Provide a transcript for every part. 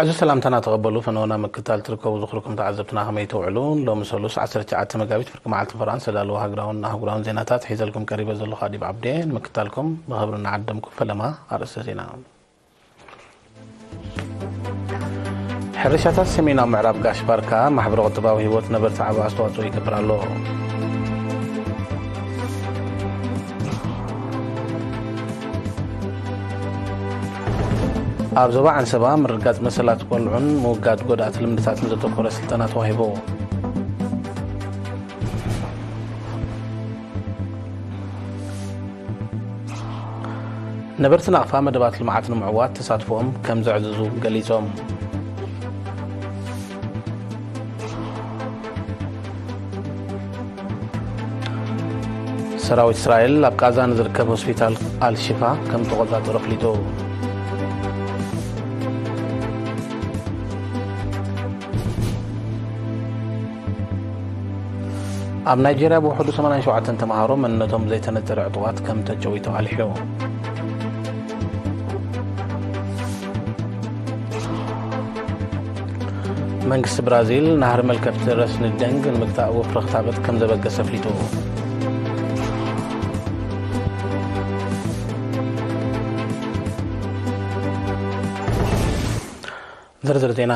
እዚ ሰላምታና ተቐበሉ። ፈነወና ምክታል ትርከቡ ዝኽርኩም ተዓዘብትና ከመይ ተውዕሉ? ሎሚ ሰሉስ ዓሰርተ ትሽዓተ መጋቢት ፍርቂ መዓልቲ ፈራን ዝተዳለወ ሃገራውን ኣህጉራውን ዜናታት ሒዘልኩም ቀሪበ ዘለኹ ኣዲብ ዓብዴ። ንምክታልኩም ብኽብሪ እናዓደምኩ ፈለማ ኣርእስተ ዜና። ሕርሻታት ሰሜናዊ ምዕራብ ጋሽ ባርካ ማሕበረ ቁጠባዊ ህይወት ነበርቲ ዓቢ ኣስተዋጽኦ ይገብር ኣሎ። ኣብ ዞባ ዓንሰባ ምርጋጽ መሰላት ቆልዑን ምውጋድ ጎዳእቲ ልምድታትን ዘተኮረ ስልጠና ተዋሂቡ። ነበርቲ ናቕፋ መደባት ልምዓት ንምዕዋት ተሳትፎኦም ከም ዘዕዝዙ ገሊጾም። ሰራዊት እስራኤል ኣብ ቃዛ ንዝርከብ ሆስፒታል ኣልሽፋ ከም ተቖጻጸሮ ኣፍሊጡ። ኣብ ናይጄርያ ብውሕዱ ሰማንያን ሸውዓተን ተምሃሮ መንነቶም ዘይተነጸረ ዕጡቓት ከም ተጨውዩ ተቓሊሑ። መንግስቲ ብራዚል ናህሪ መልከፍቲ ረስኒ ደንግ ንምግታእ ወፍሪ ክታበት ከም ዘበገሰ ኣፍሊጡ። ዝርዝር ዜና።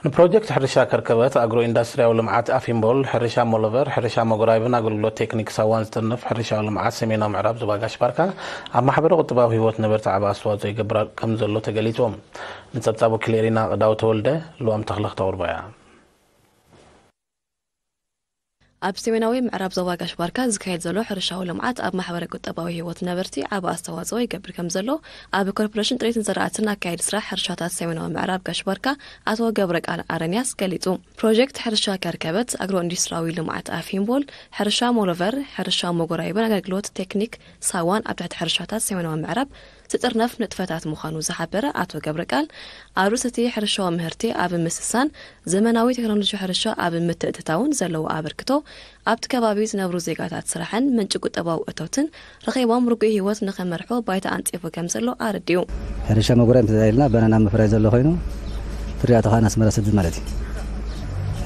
ንፕሮጀክት ሕርሻ ከርከበት፣ ኣግሮ ኢንዳስትሪያዊ ልምዓት ኣፊምቦል፣ ሕርሻ ሞሎቨር፣ ሕርሻ መጎራይብን ኣገልግሎት ቴክኒክ ሳዋን ዝጥርንፍ ሕርሻዊ ልምዓት ሰሜናዊ ምዕራብ ዞባ ጋሽ ባርካ ኣብ ማሕበረ ቁጠባዊ ህይወት ነበርቲ ዓቢ ኣስተዋጽኦ ይገብር ከም ዘሎ ተገሊጹ። ንጸብጻብ ወኪል ኤሪና ቅዳው ተወልደ ልዋም ተኽለ ክተቕርቦ እያ። ኣብ ሰሜናዊ ምዕራብ ዞባ ጋሽ ባርካ ዝካየድ ዘሎ ሕርሻዊ ልምዓት ኣብ ማሕበረ ቁጠባዊ ህይወት ነበርቲ ዓቢ ኣስተዋጽኦ ይገብር ከም ዘሎ ኣብ ኮርፖሬሽን ጥሪትን ዘራእትን ኣካየዲ ስራሕ ሕርሻታት ሰሜናዊ ምዕራብ ጋሽ ባርካ ኣቶ ገብረ ቃል ኣረንያስ ገሊጹ። ፕሮጀክት ሕርሻ ከርከበት፣ ኣግሮ ኢንዱስትሪያዊ ልምዓት ኣፊምቦል፣ ሕርሻ ሞሎቨር፣ ሕርሻ መጎራይብን ኣገልግሎት ቴክኒክ ሳዋን ኣብ ትሕቲ ሕርሻታት ሰሜናዊ ምዕራብ ዝጥርነፍ ንጥፈታት ምዃኑ ዝሓበረ ኣቶ ገብረ ቃል፣ ኣብ ርእሲ እቲ ሕርሻዊ ምህርቲ ኣብ ምስሳን ዘመናዊ ቴክኖሎጂ ሕርሻ ኣብ ምትእትታውን ዘለዎ ኣበርክቶ ኣብቲ ከባቢ ዝነብሩ ዜጋታት ስራሕን ምንጪ ቁጠባዊ እቶትን ረኺቦም ርጉእ ህይወት ንኽመርሑ ባይታ ኣንጺፉ ከም ዘሎ ኣረዲኡ። ሕርሻ መጉራይ እንተኢልና ባናና ምፍራይ ዘሎ ኮይኑ ፍርያቱ ከዓ ኣስመራ ሰድድ ማለት እዩ።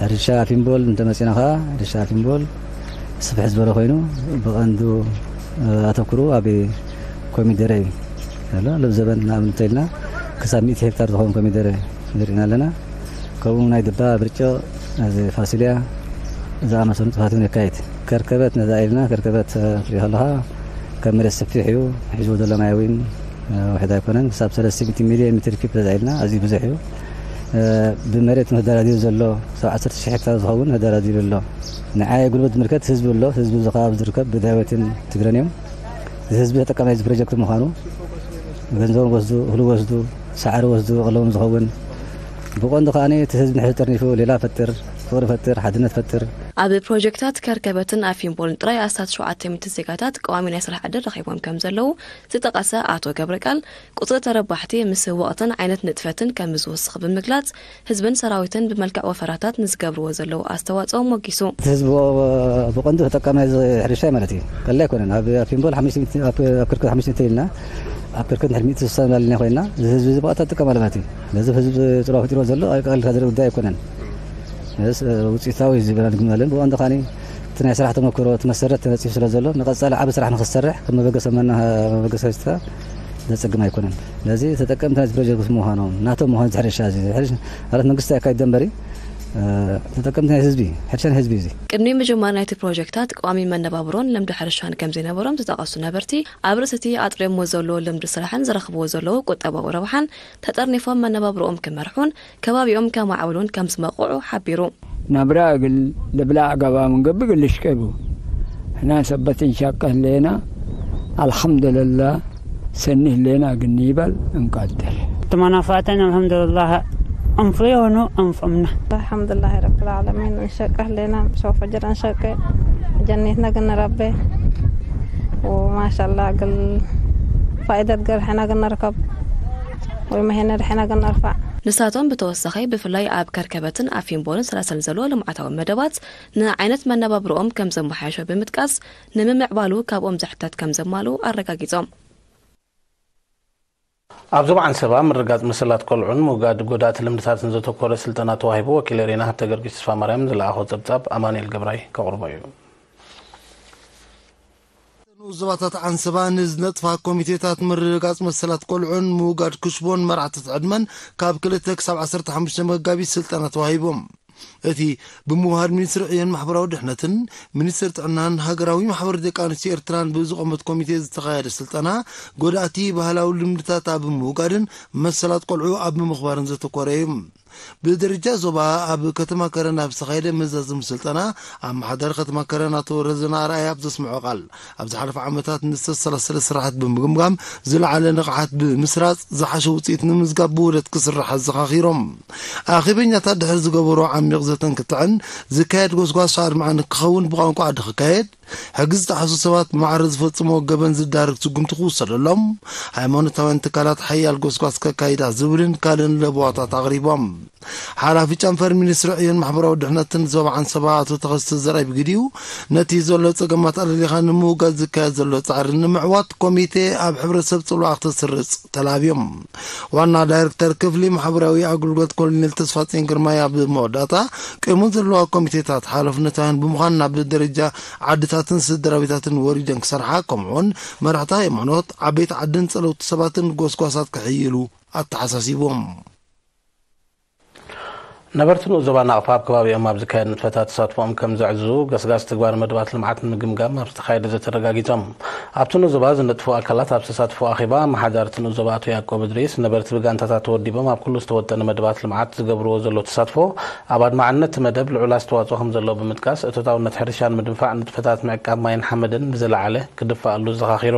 ሕርሻ ፊምቦል እንተመፂና ከዓ ሕርሻ ፊምቦል ስፍሕ ዝበለ ኮይኑ ብቐንዱ ኣተኩሩ ኣብ ኮሚደረ እዩ ዘሎ። ለብ ዘበን ንኣብነት እንተኢልና ክሳብ ሚእቲ ሄክታር ዝኸውን ኮሚደረ ንርኢና ኣለና። ከምኡ ናይ ድባ፣ ብርጭቕ፣ እዚ ፋሲልያ ዝኣመሰሉ ንጥፋት እውን የካይድ። ከርከበት ነዛ ኢልና ከርከበት ትሪኢ ከለኻ ከም መሬት ሰፊሕ እዩ። ሒዝዎ ዘሎ ማይ እውን ውሕድ ኣይኮነን። ክሳብ ሰለስተ ሚእቲ ሚልዮን ሜትር ኪዩብ ተዛ ኢልና ኣዝዩ ብዙሕ እዩ። ብመሬት መደራዲሩ ዘሎ ክሳብ ዓሰርተ ሽሕ ሄክታር ዝኸውን መደራዲሩ ኣሎ። ንዓይ ጉልበት ዝምልከት ህዝቢ ኣሎ። ህዝቢ እዚ ከባቢ ዝርከብ ብዳይወትን ትግረን እዮም። እዚ ህዝቢ ተጠቃማይ እዚ ፕሮጀክት ምዃኑ ገንዘቦም ወስዱ፣ እኽሉ ወስዱ፣ ሳዕሪ ወስዱ፣ ቀለቦም ዝኸውን ብቐንዱ ከኣ እቲ ህዝቢ ንሕዚ ጠርኒፉ ሌላ ፈጥር፣ ፍቕሪ ፈጥር፣ ሓድነት ፈጥር። ኣብ ፕሮጀክታት ከርከበትን ኣፊምቦልን ጥራይ ኣስታት ሸውዓተ ሚእቲ ዜጋታት ቀዋሚ ናይ ስራሕ ዕድል ረኺቦም ከም ዘለዉ ዝጠቐሰ ኣቶ ገብረ ቃል፣ ቁጽሪ ተረባሕቲ ምስ ወቕትን ዓይነት ንጥፈትን ከም ዝውስኽ ብምግላጽ፣ ህዝብን ሰራዊትን ብመልክዕ ወፈራታት ንዝገብርዎ ዘለዉ ኣስተዋጽኦ ሞጊሱ። እቲ ህዝቢ ብቐንዱ ተጠቃማይ እዚ ሕርሻ ማለት እዩ። ቀሊል ኣይኮነን። ኣብ ኣፊምቦል ሓሙሽተ ሚእቲ፣ ኣብ ኣብ ክርክት ሓሙሽተ ሚእቲ ኢልና ኣብ ክርክት ንድሕሪ ሚእቲ ስሳ እናበልና ኮይና፣ እዚ ህዝቢ እዚ ብቐጥታ ይጥቀም ኣሎ ማለት እዩ። ነዚ ህዝቢ ጽልዋ ፈጢርዎ ዘሎ ቀሊል ዝርእ ጉዳይ ኣይኮነን። ነዚ ውፅኢታዊ እዩ ዝበና ንግምት ኣለና። ብቐንዱ ከኣ እቲ ናይ ስራሕ ተመክሮ እቲ መሰረት ተነፂፉ ስለ ዘሎ ንቐፃሊ ዓቢ ስራሕ ንክሰርሕ ከም መበገሲ መና-፣ መበገሲ ሒዝካ ዘፀግም ኣይኮነን። ስለዚ ተጠቀምቲ ናይቲ ፕሮጀክት ምዃኖም ናቶም ምዃኑ እዚ ሕርሻ እዚ ሕርሻ ማለት መንግስቲ ኣካይዶ እምበሪ ተጠቀምቲ ናይ ህዝቢ ሕርሻ ናይ ህዝቢ እዩ። ቅድሚ ምጅማር ናይቲ ፕሮጀክታት ቀዋሚ መነባብሮን ልምዲ ሕርሻን ከም ዘይነበሮም ዝጠቐሱ ነበርቲ፣ ኣብ ርእሲ እቲ ኣጥርዮሞ ዘሎ ልምዲ ስራሕን ዝረኽብዎ ዘለዉ ቁጠባዊ ረብሓን ተጠርኒፎም መነባብሮኦም ክመርሑን ከባቢኦም ከማዕብሉን ከም ዝመቕዑ ሓቢሩ። ናብራ እግል ልብላዕ ገባ ምንገብእ ግልሽ ቀቡ። ሕና ሰበት እንሻቀ ህሌና፣ ኣልሓምዱልላ፣ ሰኒ ህሌና ግን ይበል እንቀጥል። ተማናፋተን ኣልሓምዱልላህ፣ ኣንፎ የሆኑ ኣንፎምና። ኣልሓምዱልላህ ረብል ዓለሚን፣ እንሸቀ ህሌና፣ ሰው ፈጀር እንሸቀ፣ ጀኔትና ግን ረቤ፣ ወማሻላ፣ ግል ፋይደት ገርሕና ግን ንርከብ፣ ወይ መሄነ ድሕና ግን ነርፋዕ። ንሳቶም ብተወሳኺ ብፍላይ ኣብ ከርከበትን ኣፊምቦልን ዝሰላሰል ዘሎ ልምዓታዊ መደባት ንዓይነት መነባብሮኦም ከም ዘመሓየሾ ብምጥቃስ፣ ንምምዕባሉ ካብኦም ዝሕተት ከም ዘማልኡ ኣረጋጊጾም። ኣብ ዞባ ዓንሰባ ምርጋጽ መሰላት ቆልዑን ምውጋድ ጎዳእቲ ልምድታትን ዘተኮረ ስልጠና ተዋሂቡ። ወኪል ሬና ሃብተ ገርጊስ ተስፋ ማርያም ዝለኣኾ ጸብጻብ ኣማኑኤል ገብራይ ከቕርቦ እዩ። ንኡስ ዞባታት ዓንሰባ ንዝነጥፋ ኮሚቴታት ምርግጋጽ መሰላት ቆልዑን ምውጋድ ክሽቦን መራሕቲ ዕድመን ካብ ክልተ ክሳብ ዓሰርተ ሓሙሽተ መጋቢት ስልጠና ተዋሂቦም። እቲ ብምውሃድ ሚኒስትሪ ዕዮን ማሕበራዊ ድሕነትን ሚኒስትሪ ጥዕናን ሃገራዊ ማሕበር ደቂ ኣንስትዮ ኤርትራን ብዝቖመት ኮሚቴ ዝተኻየደ ስልጠና፣ ጎዳእቲ ባህላዊ ልምድታት ኣብ ምውጋድን መሰላት ቆልዑ ኣብ ምኽባርን ዘተኮረ እዩ። ብደረጃ ዞባ ኣብ ከተማ ከረን ኣብ ዝተኻየደ መዛዘሚ ስልጠና፣ ኣመሓዳሪ ከተማ ከረን ኣቶ ረዘና ኣርኣያ ኣብ ዘስምዖ ቃል፣ ኣብ ዝሓለፈ ዓመታት ንዝተሰላሰለ ስራሓት ብምግምጋም፣ ዝለዓለ ንቕሓት ብምስራጽ ዝሓሸ ውጽኢት ንምምዝጋብ ብውህደት ክስራሕ ኣዘኻኺሮም። ኣኼበኛታት ድሕሪ ዝገበሮ ዓሚቕ ዘተን ክትዕን፣ ዝካየድ ጎስጓስ ኣድማዒ ንክኸውን ብቋንቋ ዓዲ ክካየድ፣ ሕጊ ዝጠሓሱ ሰባት ማዕረ ዝፈጽሞ ገበን ዝዳርግ ስጉምቲ ክውሰደሎም፣ ሃይማኖታውያን ትካላት ሓያል ጎስጓስ ከካይዳ ዝብልን ካልእን ለበዋታት ኣቕሪቦም። ሓላፊ ጨንፈር ሚኒስትሪ ዕዮን ማሕበራዊ ድሕነትን ዞባ ዓንሰባ ኣቶ ተኸስተ ዘርኣይ ብግዲኡ፣ ነቲ ዘሎ ጸገማት ኣለሊኻ ንምውጋድ ዝካየድ ዘሎ ጻዕሪ ንምዕዋት ኮሚቴ ኣብ ሕብረተሰብ ጽልዋ ክተስርጽ ተላብዮም። ዋና ዳይሬክተር ክፍሊ ማሕበራዊ ኣገልግሎት ኮሎኔል ተስፋጽዮን ግርማይ ኣብ መወዳእታ፣ ቅድሚ ዘለዋ ኮሚቴታት ሓላፍነታውያን ብምዃን ናብ ደረጃ ዓድታትን ስድራ ቤታትን ወሪደን ክሰርሓ፣ ከምኡውን መራሕቲ ሃይማኖት፣ ዓበይቲ ዓድን ጸለውቲ ሰባትን ጎስጓሳት ክሕይሉ ኣተሓሳሲቦም። ነበርቲ ንኡስ ዞባ ናቕፋ ኣብ ከባቢኦም ኣብ ዝካየድ ንጥፈታት ተሳትፎኦም ከም ዘዕዝዙ፣ ገስጋስ ትግባር መደባት ልምዓት ንምግምጋም ኣብ ዝተኻየደ ዘተ ኣረጋጊጾም። ኣብቲ ንኡስ ዞባ ዝነጥፉ ኣካላት ኣብ ዝተሳትፎ ኣኼባ፣ ኣመሓዳሪ እቲ ንኡስ ዞባ ኣቶ ያዕቆብ እድሪስ፣ ነበርቲ ብጋንታታት ተወዲቦም ኣብ ኩሉ ዝተወጠነ መደባት ልምዓት ዝገብርዎ ዘለዉ ተሳትፎ ኣብ ኣድማዕነት እቲ መደብ ልዑል ኣስተዋጽኦ ከም ዘለዎ ብምጥቃስ፣ እቶታውነት ሕርሻ ንምድንፋዕ ንጥፈታት ምዕቃብ ማይን ሓመድን ብዝለዓለ ክድፋኣሉ ኣዘኻኺሩ።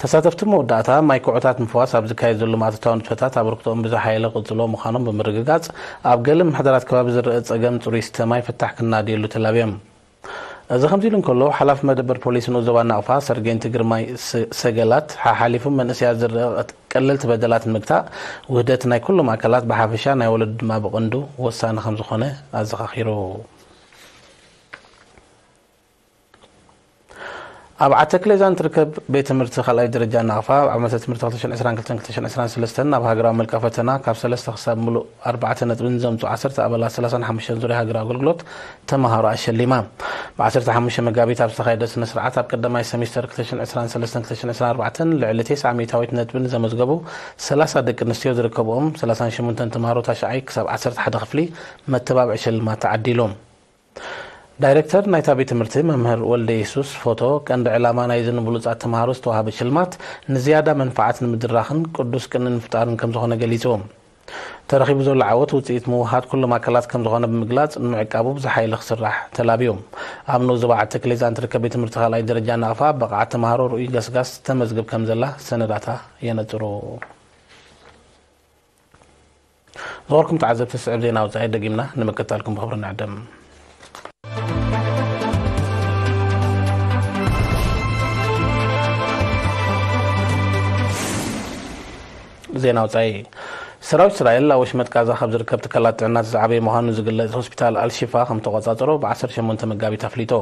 ተሳተፍቲ መወዳእታ ማይ ኩዕታት ምፍዋስ ኣብ ዝካየድ ዘሎ ማእቶታዊ ንጥፈታት ኣበርክቶኦም ብዝሓየለ ክቕጽልዎ ምዃኖም ብምርግጋጽ፣ ኣብ ገለ ምምሕዳራት ከባቢ ዝረኣ ጸገም ጽሩይ ስተ ማይ ፍታሕ ክናድየሉ ተላብዮም። እዚ ከምዚ ኢሉ እንከሎ፣ ሓላፊ መደበር ፖሊስ ንኡስ ዞባ ናቕፋ ሰርጌንት ግርማይ ስ-፣ ሰገላት፣ ሓሓሊፉ መንእሰያት ዝረኣ ቀለልቲ በደላት ንምግታእ ውህደት ናይ ኩሎም ኣካላት ብሓፈሻ ናይ ወለዱ ድማ ብቐንዱ ወሳኒ ከም ዝኾነ ኣዘኻኺሩ። ኣብ ዓተክሌዛን ትርከብ ቤት ትምህርቲ ካልኣይ ደረጃ ናቕፋ ኣብ ዓመተ ትምህርቲ ክልተ ሽሕን ዕስራን ክልተን ክልተ ሽሕን ዕስራን ሰለስተን ናብ ሃገራዊ መልቀ ፈተና ካብ ሰለስተ ክሳብ ምሉእ ኣርባዕተ ነጥብን ዘምጽኡ ዓሰርተ ኣባላት ሰላሳን ሓሙሽተን ዙርያ ሃገራዊ ኣገልግሎት ተመሃሮ ኣሸሊማ። ብ ዓሰርተ ሓሙሽተ መጋቢት ኣብ ዝተኻየደ ስነ ስርዓት ኣብ ቀዳማይ ሰሚስተር ክልተ ሽሕን ዕስራን ሰለስተን ክልተ ሽሕን ዕስራን ኣርባዕተን ልዕሊ ተስዓ ሚእታዊት ነጥብን ዘመዝገቡ ሰላሳ ደቂ ኣንስትዮ ዝርከብኦም ሰላሳን ሸሞንተን ተመሃሮ ታሽዓይ ክሳብ ዓሰርተ ሓደ ክፍሊ መተባብዒ ሽልማት ተዓዲሉ። ዳይሬክተር ናይታ ቤት ትምህርቲ መምህር ወልደ የሱስ ፎቶ፣ ቀንዲ ዕላማ ናይዚ ንብሉጻት ተመሃሮ ዝተዋህበ ሽልማት ንዝያዳ መንፍዓት ንምድራኽን ቅዱስ ቅኒ ንምፍጣርን ከም ዝኾነ ገሊጹ። ተረኺቡ ዘሎ ዓወት ውጽኢት ምውሃድ ኩሎም ኣካላት ከም ዝኾነ ብምግላጽ፣ ንምዕቃቡ ብዝሓይለ ክስራሕ ተላብዩ። ኣብ ንኡስ ዞባ ዓዲ ተክሌዛን ትርከብ ቤት ትምህርቲ ካልኣይ ደረጃ ናቕፋ ብቕዓት ተመሃሮ ርኡይ ገስጋስ ተመዝግብ ከም ዘላ ሰነዳታ የነጽሩ። ዝኸበርኩም ተዓዘብቲ፣ ስዕብ ዜና ወጻኢ ደጊምና ንምክታልኩም ብኽብሪ ንዕድም። ዜና ወጻኢ። ሰራዊት እስራኤል ኣብ ወሽመጥ ጋዛ ካብ ዝርከብ ትካላት ጥዕና እቲ ዝዓበየ ምዃኑ ዝግለጽ ሆስፒታል ኣልሺፋ ከም ተቖጻጸሮ ብ ዓሰርተ ሸሞንተ መጋቢት ኣፍሊጡ።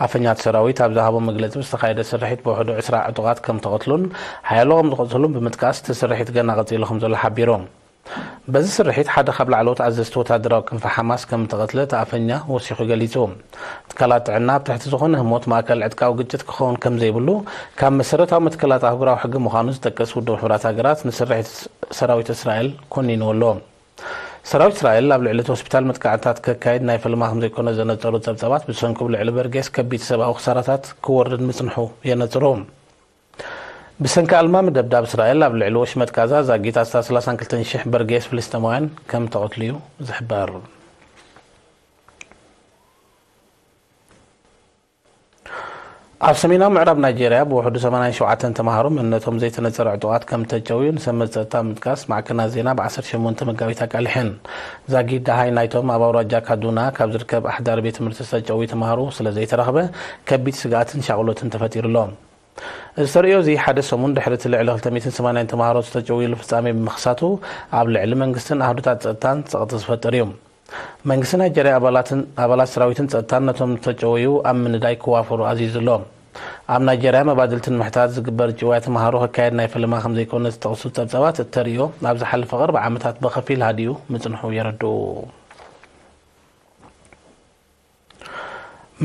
ኣፈኛ እቲ ሰራዊት ኣብ ዝሃቦ መግለጺ፣ ብዝተኻየደ ስርሒት ብውሕዱ ዕስራ ዕጡቓት ከም ተቐትሉን ሓያሎ ከም ዝቖሰሉን ብምጥቃስ፣ እቲ ስርሒት ገና ቀጺሉ ከም ዘሎ ሓቢሩ። በዚ ስርሒት ሓደ ካብ ላዕለዎት ኣዘዝቲ ወታደራዊ ክንፊ ሓማስ ከም እተቐትለ እቲ ኣፈኛ ወሲኹ ገሊጹ። ትካላት ጥዕና ኣብ ትሕቲ ዝኾነ ህሞት ማእከል ዕጥቃዊ ግጭት ክኸውን ከም ዘይብሉ ካብ መሰረታዊ መትከላት ኣህጉራዊ ሕጊ ምዃኑ ዝጠቅስ ውድብ ሕቡራት ሃገራት ንስርሒት ሰራዊት እስራኤል ኮኒንዎ ኣሎ። ሰራዊት እስራኤል ኣብ ልዕሊ እቲ ሆስፒታል መጥቃዕትታት ከካይድ ናይ ፈለማ ከም ዘይኮነ ዘነጸሩ ጸብጻባት፣ ብሰንኩ ኣብ ልዕሊ በርጌስ ከቢድ ሰብኣዊ ክሳራታት ክወርድ ምጽንሑ የነጽሩ። ብሰንኪ ኣልማሚ ደብዳብ እስራኤል ኣብ ልዕሊ ወሽመጥ ጋዛ ዛጊት ኣስታት ሰላሳን ክልተን ሽሕ በርጌስ ፍልስጤማውያን ከም ተቐትሉ እዩ ዝሕበር። ኣብ ሰሜናዊ ምዕራብ ናይጄርያ ብውሕዱ ሰማንያን ሸውዓተን ተምሃሮ መንነቶም ዘይተነጸረ ዕጡቓት ከም ተጨውዩ ንሰብ መጸ ጸጥታ ምጥቃስ ማዕከናት ዜና ብ ዓሰርተ ሸሞንተ መጋቢት ኣቃሊሐን። ዛጊት ደሃይ ናይቶም ኣብ ኣውራጃ ካዱና ካብ ዝርከብ ኣሕዳሪ ቤት ትምህርቲ ዝተጨውዩ ተምሃሮ ስለ ዘይተረኽበ፣ ከቢድ ስግኣትን ሻቕሎትን ተፈጢሩ ኣሎ። እዚ ተርእዮ እዚ ሓደ ሰሙን ድሕሪ እቲ ልዕሊ ክልተ ሚእትን ሰማንያን ተምሃሮ ዝተጨውዩሉ ፍጻሜ ብምኽሳቱ፣ ኣብ ልዕሊ መንግስትን ኣህዱታት ጸጥታን ጸቕጢ ዝፈጥር እዩ። መንግስቲ ናይጀርያ ኣባላትን፣ ኣባላት ሰራዊትን ጸጥታን ነቶም ዝተጨወዩ ኣብ ምንዳይ ክዋፈሩ ኣዚዙ ኣሎ። ኣብ ናይጀርያ መባድልቲ ንምሕታት ዝግበር ጭዋይ ተምሃሮ ክካየድ ናይ ፈለማ ከም ዘይኮነ ዝጠቕሱ ጸብጻባት፣ እቲ ተርእዮ ኣብ ዝሓለፈ ቅርብ ዓመታት ብኸፊል ሃዲኡ ምጽንሑ የረድኡ።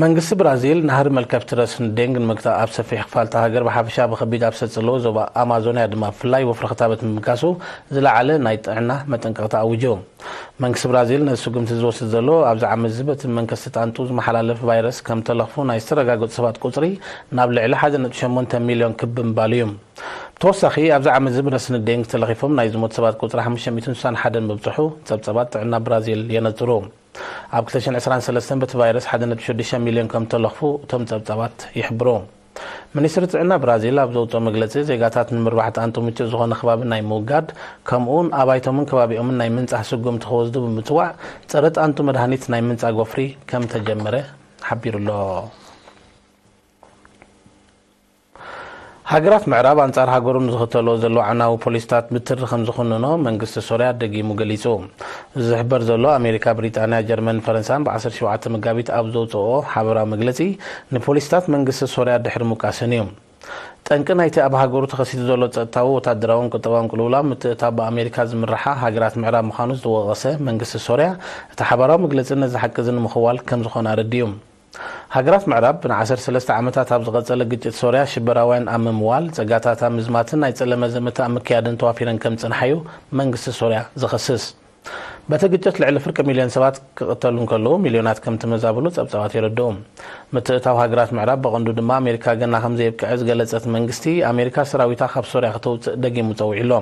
መንግስቲ ብራዚል ናህሪ መልከፍቲ ረስኒ ዴንግ ንምግታእ ኣብ ሰፊሕ ክፋል እታ ሃገር ብሓፈሻ ብኸቢድ ኣብ ዝሰጸለዎ ዞባ ኣማዞንያ ድማ ብፍላይ ወፍሪ ክታበት ምብጋሱ ዝለዓለ ናይ ጥዕና መጠንቀቕታ ኣዊጁ። መንግስቲ ብራዚል ነዚ ስጉምቲ ዝወስድ ዘሎ ኣብዚ ዓመት እዚ በቲ መንከስቲ ጣንጡ ዝመሓላለፍ ቫይረስ ከም ተለኽፉ ናይ ዝተረጋገጹ ሰባት ቁጽሪ ናብ ልዕሊ ሓደ ነጥቢ ሸሞንተ ሚልዮን ክብ ምባሉ እዩ። ብተወሳኺ ኣብዚ ዓመት እዚ ብረስኒ ዴንግ ተለኺፎም ናይ ዝሞት ሰባት ቁጽሪ ሓሙሽተ ሚእትን ስሳን ሓደን ምብጽሑ ጸብጻባት ጥዕና ብራዚል የነጽሩ። ኣብ ክልተ ሽሕን ዕስራን ሰለስተን በቲ ቫይረስ ሓደ ነጥቢ ሽዱሽተ ሚልዮን ከም ተለኽፉ እቶም ጸብጻባት ይሕብሩ። ሚኒስትሪ ጥዕና ብራዚል ኣብ ዘውፅኦ መግለፂ፣ ዜጋታት ንምርባሕ ጣንጡ ምቹእ ዝኾነ ከባቢ ናይ ምውጋድ፣ ከምኡውን ኣባይቶምን ከባቢኦምን ናይ ምንፃህ ስጉምቲ ክወስዱ ብምፅዋዕ፣ ፀረ ጣንጡ መድሃኒት ናይ ምንፃግ ወፍሪ ከም ተጀመረ ሓቢሩ ኣሎ። ሃገራት ምዕራብ ኣንጻር ሃገሩ ንዝኽተልኦ ዘሎ ኣዕናዊ ፖሊስታት ብትሪ ከም ዝኹንኖ መንግስቲ ሶርያ ደጊሙ ገሊጹ። እዚ ዝሕበር ዘሎ፣ ኣሜሪካ፣ ብሪጣንያ፣ ጀርመን፣ ፈረንሳን ብዓሰርተ ሸውዓተ መጋቢት ኣብ ዘውጽኦ ሓበራዊ መግለጺ፣ ንፖሊስታት መንግስቲ ሶርያ ድሕሪ ምውቃሰን እዩ። ጠንቂ ናይቲ ኣብ ሃገሩ ተኸሲቱ ዘሎ ጸጥታዊ፣ ወታደራውን ቁጠባውን ቅልውላው ምትእትታው ብኣሜሪካ ዝምርሓ ሃገራት ምዕራብ ምዃኑ ዝወቐሰ መንግስቲ ሶርያ፣ እቲ ሓባራዊ መግለጺ ነዚ ሓቂ እዚ ንምኽዋል ከም ዝኾነ ኣረዲኡ። ሃገራት ምዕራብ ንዓሰርተ ሰለስተ ዓመታት ኣብ ዝቐጸለ ግጭት ሶርያ ሽበራውያን ኣብ ምምዋል፣ ጸጋታት ኣብ ምዝማትን ናይ ጸለመ ዘመተ ኣብ ምክያድን ተዋፊረን ከም ዝጸንሓ እዩ መንግስቲ ሶርያ ዝኸስስ። በቲ ግጭት ልዕሊ ፍርቂ ሚልዮን ሰባት ክቕተሉ እንከለዉ፣ ሚልዮናት ከም ተመዛበሉ ጸብጻባት የረድኡ። ምትእታው ሃገራት ምዕራብ ብቐንዱ ድማ ኣሜሪካ ገና ከም ዘየብቅዐ ዝገለጸት መንግስቲ፣ ኣሜሪካ ሰራዊታ ካብ ሶርያ ከተውጽእ ደጊሙ ጸዊዑ ኣሎ።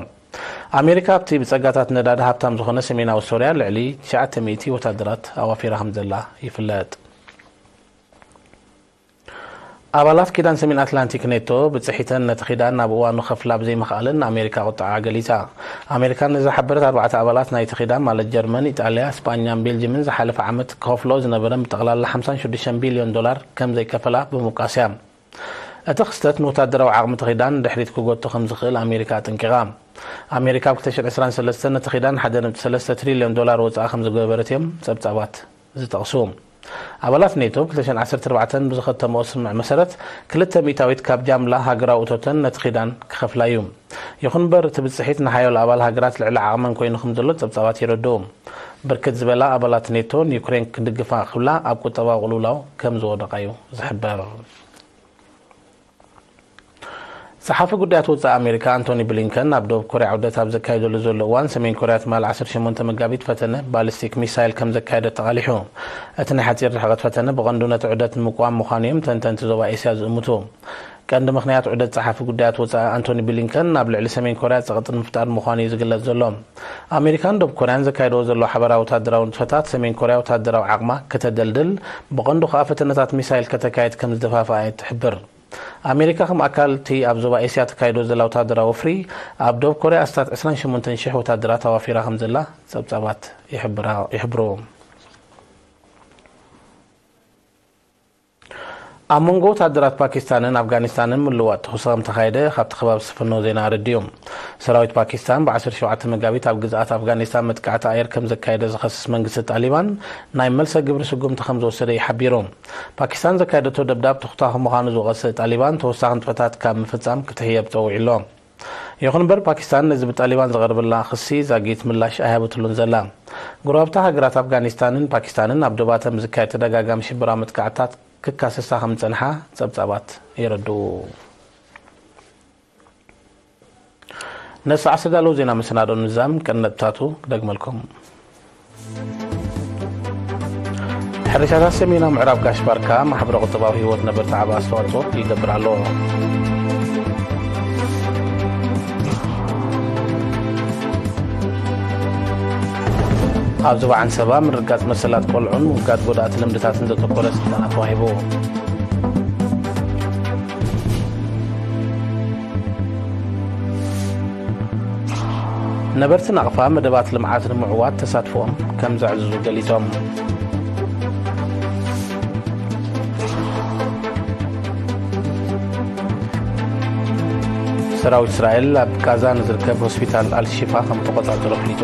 ኣሜሪካ ኣብቲ ብጸጋታት ነዳዲ ሃብታም ዝኾነ ሰሜናዊ ሶርያ ልዕሊ ትሽዓተ ሚእቲ ወታደራት ኣዋፊራ ከም ዘላ ይፍለጥ። ኣባላት ኪዳን ሰሜን ኣትላንቲክ ኔቶ ብጽሒተን ነቲ ኪዳን ናብ እዋኑ ከፍላ ብዘይምኽኣለን ንኣሜሪካ ቁጥዓ ገሊጻ። ኣሜሪካ ንዝሓበረት ኣርባዕተ ኣባላት ናይቲ ኪዳን ማለት ጀርመን፣ ኢጣልያ፣ ስጳኛን ቤልጅምን ዝሓለፈ ዓመት ክኸፍሎ ዝነበረን ብጠቕላላ ሓምሳን ሽዱሽተን ቢልዮን ዶላር ከም ዘይከፈላ ብምውቃስ እያ። እቲ ክስተት ንወታደራዊ ዓቕሚ እቲ ኪዳን ንድሕሪት ክጎቶ ከም ዝኽእል ኣሜሪካ ኣጠንቂቓ። ኣሜሪካ ኣብ ክልተ ሽሕን ዕስራን ሰለስተን ነቲ ኪዳን ሓደ ነጥቢ ሰለስተ ትሪልዮን ዶላር ወጻኢ ከም ዝገበረት እዮም ጸብጻባት ዝጠቕሱ። ኣባላት ኔቶ ኣብ ክልተ ሽሕን ዓሰርተ ኣርባዕተን ብዝኸተምኦ ስምምዕ መሰረት፣ ክልተ ሚእታዊት ካብ ጃምላ ሃገራዊ እቶተን ነቲ ኪዳን ክኸፍላ እዩ። ይኹን እምበር፣ እቲ ብጽሒት ንሓያሎ ኣባል ሃገራት ልዕሊ ዓቕመን ኮይኑ ከም ዘሎ ጸብጻባት የረድኡ። ብርክት ዝበላ ኣባላት ኔቶ ንዩክሬን ክድግፋ ክብላ ኣብ ቁጠባዊ ቅልውላው ከም ዝወደቓ እዩ ዝሕበር። ጸሓፊ ጉዳያት ወጻኢ ኣሜሪካ ኣንቶኒ ብሊንከን ኣብ ደቡብ ኮርያ ዑደት ኣብ ዘካየደሉ ዘሎ እዋን፣ ሰሜን ኮርያ ትማሊ ዓሰርተ ሸሞንተ መጋቢት ፈተነ ባሊስቲክ ሚሳይል ከም ዘካየደት ተቓሊሑ። እቲ ናይ ሓጺር ርሕቀት ፈተነ ብቐንዱ ነቲ ዑደት ንምቅዋም ምዃኑ እዮም ተንተንቲ ዞባ ኤስያ ዝእምቱ። ቀንዲ ምኽንያት ዑደት ጸሓፊ ጉዳያት ወጻኢ ኣንቶኒ ብሊንከን ናብ ልዕሊ ሰሜን ኮርያ ጸቕጢ ንምፍጣር ምዃኑ እዩ ዝግለጽ ዘሎ። ኣሜሪካን ደቡብ ኮርያን ዘካየድዎ ዘሎ ሓበራዊ ወታደራዊ ንጥፈታት፣ ሰሜን ኮርያ ወታደራዊ ዓቕማ ከተደልድል፣ ብቐንዱ ከኣ ፈተነታት ሚሳይል ከተካይድ ከም ዝደፋፍኣ እያ ትሕብር። ኣሜሪካ ከም ኣካል እቲ ኣብ ዞባ ኤስያ ተካይዶ ዘላ ወታደራዊ ወፍሪ፣ ኣብ ደቡብ ኮርያ ኣስታት ዕስራን ሸሞንተን ሽሕ ወታደራት ኣዋፊራ ከም ዘላ ጸብጻባት ይሕብራ-፣ ይሕብሩ። ኣብ መንጎ ወታደራት ፓኪስታንን ኣፍጋኒስታንን ምልውዋጥ ተኹሲ ከም ተኻየደ ካብቲ ከባቢ ዝፍኖ ዜና ኣረዲኡ። ሰራዊት ፓኪስታን ብዓሰርተ ሸውዓተ መጋቢት ኣብ ግዝኣት ኣፍጋኒስታን መጥቃዕቲ ኣየር ከም ዘካየደ ዝኸስስ መንግስቲ ጣሊባን፣ ናይ መልሰ ግብሪ ስጉምቲ ከም ዝወሰደ እዩ ሓቢሩ። ፓኪስታን ዘካየደቶ ደብዳብ ተኹታኺ ምዃኑ ዝወቐሰ ጣሊባን፣ ተወሳኺ ንጥፈታት ካብ ምፍጻም ክትሕየብ ጸዊዑ ኣሎ። ይኹን እምበር፣ ፓኪስታን ነዚ ብጣሊባን ዝቐርበላ ክሲ ዛጊት ምላሽ ኣይሃበትሉን ዘላ። ጎረባብታ ሃገራት ኣፍጋኒስታንን ፓኪስታንን ኣብ ዶባተን ብዝካየድ ተደጋጋሚ ሽበራዊ መጥቃዕትታት ክካሰሳ ከም ዝጸንሓ ጸብጻባት የረድኡ። ነዚ ሰዓት ዝተዳለዉ ዜና መሰናድኦ ንዛም ቀንዲ ነጥብታቱ ክደግመልኩም። ሕርሻታት ሰሜናዊ ምዕራብ ጋሽ ባርካ ማሕበረ ቁጠባዊ ህይወት ነበርቲ ዓቢ ኣስተዋጽኦ ይገብር ኣሎ። ኣብ ዞባ ዓንሰባ ምርጋጽ መሰላት ቆልዑን ምውጋድ ጎዳእቲ ልምድታትን ዘተኮረ ስልጠና ተዋሂቡ። ነበርቲ ናቕፋ መደባት ልምዓት ንምዕዋት ተሳትፎኦም ከም ዘዕዝዙ ገሊጾም። ሰራዊት እስራኤል ኣብ ጋዛ ንዝርከብ ሆስፒታል ኣልሺፋ ከም ተቖጻጸሮ ኣፍሊጡ።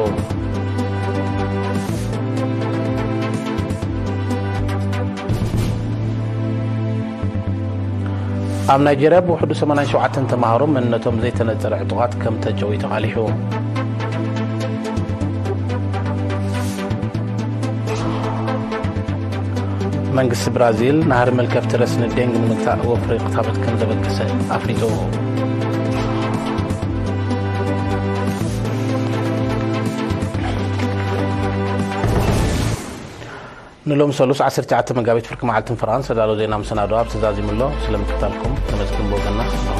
ኣብ ናይጀርያ ብውሕዱ ሰማንያን ሸውዓተን ተማሃሮ መንነቶም ዘይተነጸረ ዕጡቓት ከም ተጨውዩ ተቓሊሑ። መንግስቲ ብራዚል ናህሪ መልከፍቲ ረስኒ ዴንግ ንምግታእ ወፍሪ ክታበት ከም ዘበገሰ ኣፍሊጡ። ንሎም ሰሉስ ዓሰርተ ትሽዓተ መጋቢት ፍርቂ መዓልትን ፈረቓን ዝተዳለወ ዜና መሰናዶ ኣብ ተዛዚሙ ኣሎ። ስለ ምክትታልኩም ነመስግን ብወገንና።